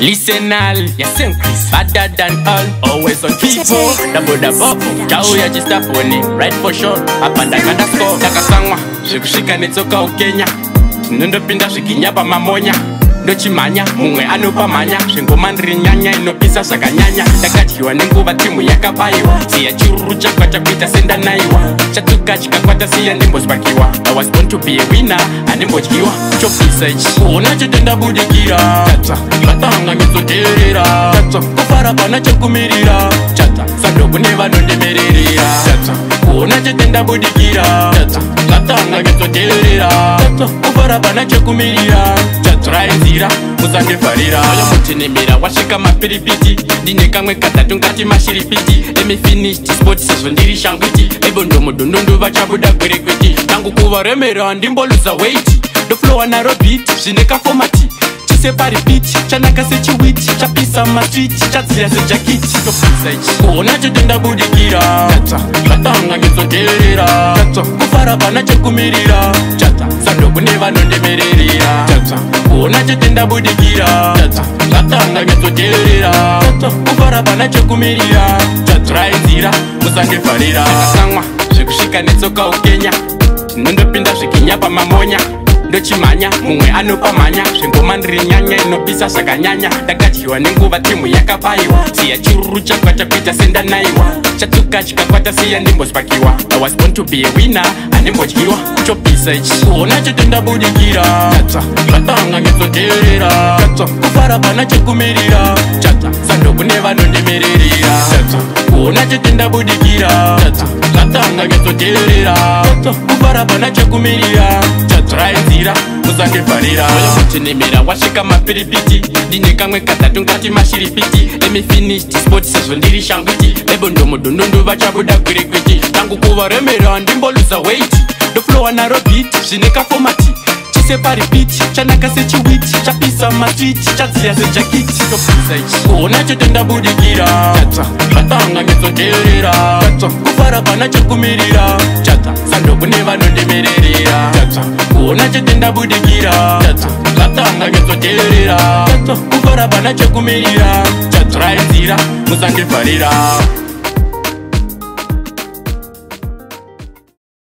Listen all, yes increase, better than all. Always on people, double double. Chauya chistaponi, right for sure. Apa ndakanda score, ndakasamwa zvekusvika netsoka ukenya. Ndinondopinda zviginya pamamonya. Ndochimhanya, mumwe anopamhanya. Zvengoma ndiri nyanya inopisa zvakanyanya. Ndakadyiwa nenguva timu yakabayiwa. Siya chiruru chakwa chakuita sendanaiwa. Chatuka chikakwata siya ndimbospakiwa. I was born to be a winner, handimbodyiwa. Chopisa ichi, kuona chete ndabudikira. Chatsva, zvatanga ngitsoteerera. Chatsva, kufara pana chekumirira. Chatsva, sando kune vanondimirira. Chatsva, kuona chete ndabudikira. Chatsva, zvatanga ngitsoteerera. Chatsva, kufara pana chekumirira. Chatsva, nzira musandifarira. Mutinimira wasvika mapiripiti. Ndine kamwe katatu ngati mashiripiti. Let me finish this sport sezvo ndiri shangwiti. Ebondomudundundu vachabuda kwirikwiti. Tangu kuvaremera ndimboluza weight. Ndoflowa naro beat zvine kaformat. Chise parepeat chanaka sechiwiti. Chapisa mastreet chadziya sejakiti. Topisa ichi kuona chete ndabudikira. Chatsva, zvatanga ngitsoteerera. Chatsva, kufara pana chekumirira. Chatsva, sando kune vanondimirira. Chatsva, kuona chete ndabudikira. Chatsva, zvatanga ngitsoteerera. Chatsva, kufara pana chekumirira. Chatsva, nzira musandifarira. Ndakasamwa zvekusvika netsoka ukenya. Ndinondopinda zviginya pamamonya. Ndochimhanya, mumwe anopamhanya. Zvengoma ndiri nyanya inopisa zvakanyanya. Ndakadyiwa nenguva timu yakabayiwa. Siya chiruru chakwa chakuita sendanaiwa. Chatuka chikakwata siya ndimbospakiwa. I was born to be a winner, handimbodyiwa. Chopisa ichi, kuona chete ndabudikira. Chatsva, zvatanga ngitsoteerera. Chatsva, kufara pana chekumirira. Chatsva, sando kune vanondimirira. Chatsva, kuona chete ndabudikira. Chatsva, zvatanga ngitsoteerera. Chatsva, kufara pana chekumirira. Chatsva, nzira musandifarira. Mutinimira wasvika mapiripiti. Ndine kamwe katatu ngati mashiripiti. Let me finish this sport sezvo ndiri shangwiti. Ebondomudundundu vachabuda kwirikwiti. Tangu kuvaremera ndimboluza weight. Ndoflowa naro beat zvine kaformat. Chise parepeat chanaka sechiwiti. Chapisa mastreet chadziya sejakiti. Topisa ichi kuona chete ndabudikira. Chatsva, zvatanga ngitsoteerera. Chatsva, kufara pana chekumirira. Chatsva, sando kune vanondimirira. Chatsva, kuona chete ndabudikira. Chatsva, zvatanga ngitsoteerera. Chatsva, kufara pana chekumirira. Chatsva, nzira musandifarira.